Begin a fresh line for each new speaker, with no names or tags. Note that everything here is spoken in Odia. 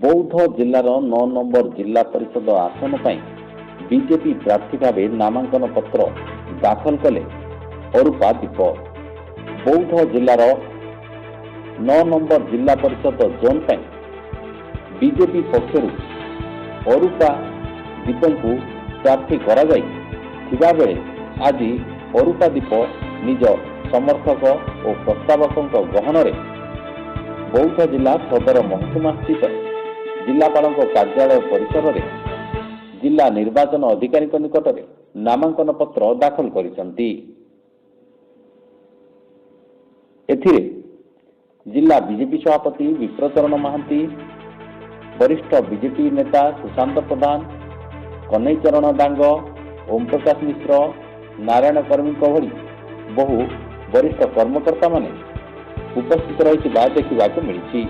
ବୌଦ୍ଧ ଜିଲ୍ଲାର 9 ନମ୍ବର ଜିଲ୍ଲା ପରିଷଦ ଆସନ ପାଇଁ ବିଜେପି ପ୍ରାର୍ଥୀ ଭାବେ ନାମାଙ୍କନ ପତ୍ର ଦାଖଲ କଲେ ଅରୂପା ଦୀପ। ବୌଦ୍ଧ ଜିଲ୍ଲାର 9 ନମ୍ବର ଜିଲ୍ଲା ପରିଷଦ ଜୋନ୍ ପାଇଁ ବିଜେପି ପକ୍ଷରୁ ଅରୂପା ଦୀପଙ୍କୁ ପ୍ରାର୍ଥୀ କରାଯାଇ ଥିବାବେଳେ ଆଜି ଅରୂପା ଦୀପ ନିଜ ସମର୍ଥକ ଓ ପ୍ରସ୍ତାବକଙ୍କ ଗହଣରେ ବୌଦ୍ଧ ଜିଲ୍ଲା ସଦର ମହକୁମା ସ୍ଥିତ ଜିଲ୍ଲାପାଳଙ୍କ କାର୍ଯ୍ୟାଳୟ ପରିସରରେ ଜିଲ୍ଲା ନିର୍ବାଚନ ଅଧିକାରୀଙ୍କ ନିକଟରେ ନାମାଙ୍କନ ପତ୍ର ଦାଖଲ କରିଛନ୍ତି। ଏଥିରେ ଜିଲ୍ଲା ବିଜେପି ସଭାପତି ବିପ୍ରଚରଣ ମହାନ୍ତି, ବରିଷ୍ଠ ବିଜେପି ନେତା ସୁଶାନ୍ତ ପ୍ରଧାନ, କହ୍ନେଇ ଚରଣ ଡାଙ୍ଗ, ଓମ୍ ପ୍ରକାଶ ମିଶ୍ର, ନାରାୟଣ କର୍ମୀଙ୍କ ଭଳି ବହୁ ବରିଷ୍ଠ କର୍ମକର୍ତ୍ତାମାନେ ଉପସ୍ଥିତ ରହିଥିବା ଦେଖିବାକୁ ମିଳିଛି।